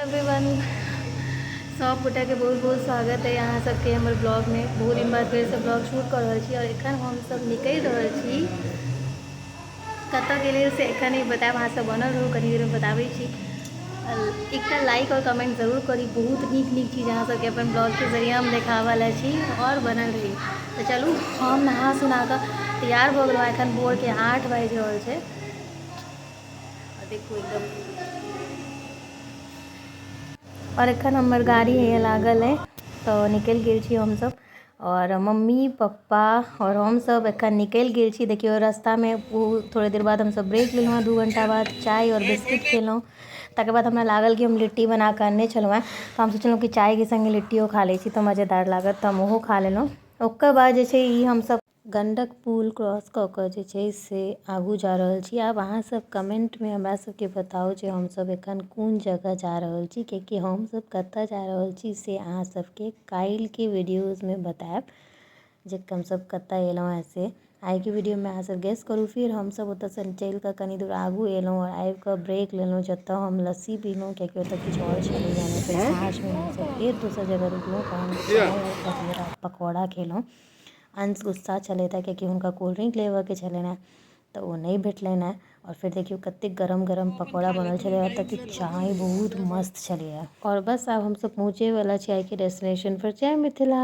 Everyone, सब गोटाके बहुत बहुत स्वागत है अहाँ सबके हमर ब्लॉगमे। बहुत दिन बाद फेरसँ ब्लॉग शूट कऽ रहल छी और एखन हमसब निकलि रहल छी कतऽके लेल से एखन नहि बतायब। अहाँ सब बनल रहू, कनी देरमे बताबै छी। एकटा लाइक और कमेंट जरूर करी। बहुत नीक नीक चीज अहाँ सबके अपन ब्लॉगके जरिए हम देखाबऽवला छी और बनल रही। तऽ चलू, हम नहा सुना कऽ तैयार भऽ गेलहुँ। एखन भोरके 8 बाजि रहल छै। देखू एकदम। और एखन हमर गाड़ी हैया लागल है, तऽ निकलि गेल छी हमसब और मम्मी पप्पा और हमसब एखन निकलि गेल छी। देखियौ, रास्तामे ओ थोड़े देर बाद हमसब ब्रेक लेलहुँ हँ। 2 घण्टा बाद चाय और बिस्किट खेलहुँ। तकर बाद हमरा लागल कि हम लिट्टी बना कऽ अनने छलहुँ हेँ, तऽ हम सोचलहुँ कि चायके सङ्गे लिट्टियो खा लै छी तऽ मजेदार लागत, तऽ हम ओहो खा लेलहुँ। ओकर बाद जे छै ई हमसब गण्डक पुल क्रॉस कऽ कऽ जे छै से आगू जा रहल छी। आब अहाँसब कमेन्टमे हमरा सबके बताउ जे हमसब एखन कोन जगह जा रहल छी, कियाकि हमसब कतऽ जा रहल छी से अहाँ सबके काल्हिके वीडियोजमे बतायब जे हमसब कतऽ एलहुँ हँ से। आइके वीडियोमे अहाँ सब गेस करू। फिर हमसब ओतऽसँ चलि कऽ कनि दूर आगू एलहुँ आओर आबि कऽ ब्रेक लेलहुँ, जतऽ हम लस्सी पीलहुँ, कियाकि ओतऽ किछु आओर छलैए नहि। फेर साँझमे हमसब फेर दोसर जगह रुकलहुँ, तहन चाय आओर पकौड़ा खेलहुँ। अंश गुस्सा छलथि हँ, कियाकि हुनका कोल्ड ड्रिंक लेबऽके छलनि हेँ, तऽ ओ नहि भेटलनि हेँ। आओर फेर देखियौ, कतेक गरम गरम पकौड़ा बनल छलै। ओतऽके चाय बहुत मस्त छलैए। आओर बस, आब हमसब पहुँचैवला छी आइके डेस्टिनेशनपर। जय मिथिला।